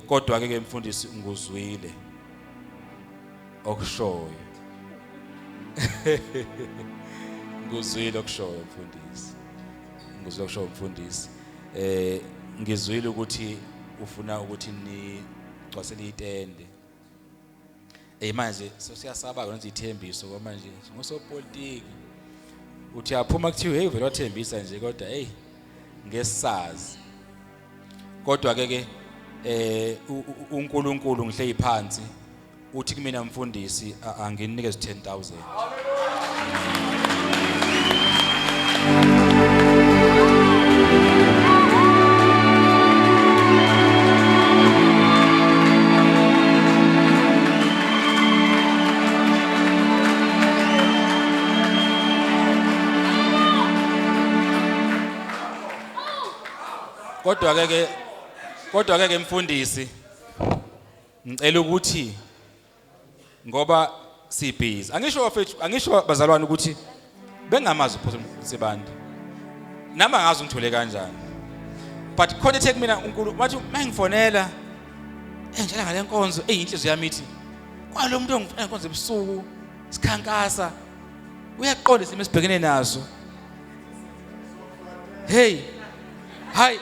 Kodwa ke ke mfundisi nguzwile okushoyo. Nguzwile okushoyo mfundisi. Nguzwile okushoyo mfundisi. Ngizwile ukuthi ufuna ukuthi nigcwasele itende. Ey manje sesiyasaba kwenza ithembiso ngoba manje ngosopolitiki. Uthi aphuma kuthiwe hey vele wathembisa nje kodwa hey ngesazi. Kodwa ke ke uNkulunkulu ngihleli phansi uthi kumina mfundisi anginikeze 10000. Kodwa ke ke kodwa ke ke mfundisi ngicela ukuthi ngoba sibhizi angisho bafethu angisho bazalwane ukuthi bengamazi uPhosol Sibande nami angazi ungithole kanjani but khona ethe kumina uNkulunkulu wathi mangifonela engitshela ngale nkonzo eyinhliziyo yami ithi kwalo muntu ongifonela inkonzo ebusuku sikhankasa uyaqonda isimo esibhekene naso. Hey, hi.